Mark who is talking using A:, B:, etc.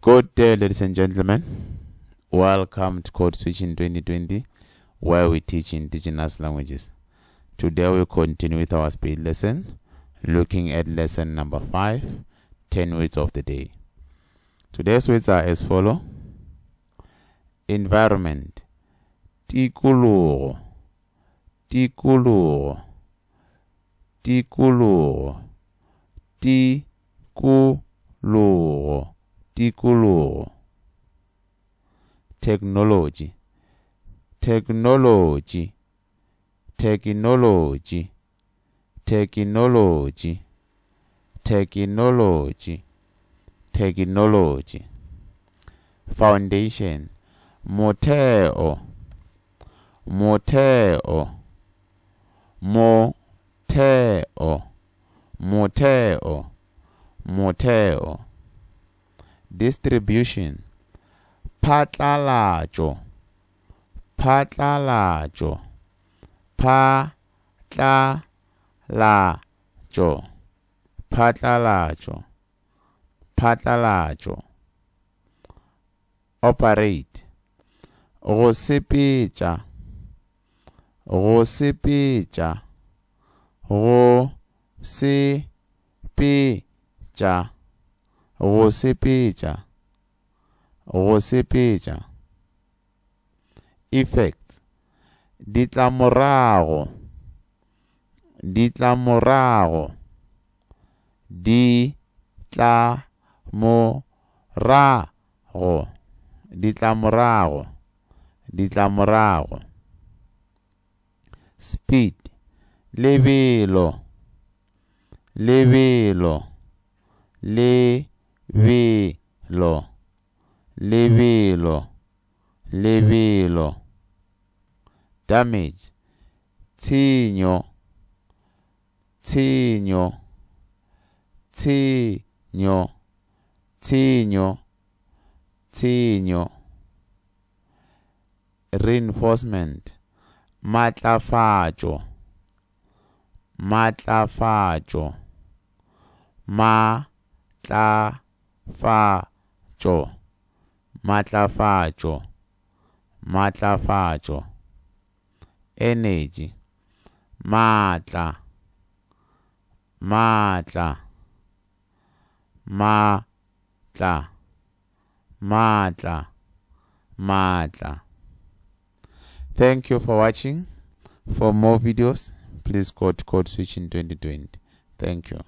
A: Good day, ladies and gentlemen. Welcome to Code Switching 2020, where we teach indigenous languages. Today we continue with our speed lesson, looking at lesson number 5, 10 words of the day. Today's words are as follow. Environment, tikologo, tikologo, tikologo, tikologo, tikologo. Technology, technology, technology, technology, technology, technology. Foundation, motheo, motheo, motheo, motheo, motheo. Distribution, phatlalatšo, phatlalatšo, phatlalatšo, phatlalatšo, phatlalatšo. Operate, go sepetša, go sepetša, go sepetša, go sepetša, go sepetša. Effects, ditlamorago, ditlamorago, ditlamorago, ditlamorago, ditlamorago. Speed, lebelo, lebelo, lebelo, lebelo, lebelo. Damage, tshenyo, tshenyo, tshenyo, tshenyo, tshenyo. Reinforcement, matlafatšo, matlafatšo, matlafatšo, matlafatšo, matlafatšo. Energy, maatla, maatla, maatla, maatla, maatla. Thank you for watching. For more videos, please go to Code Switching 2020. Thank you.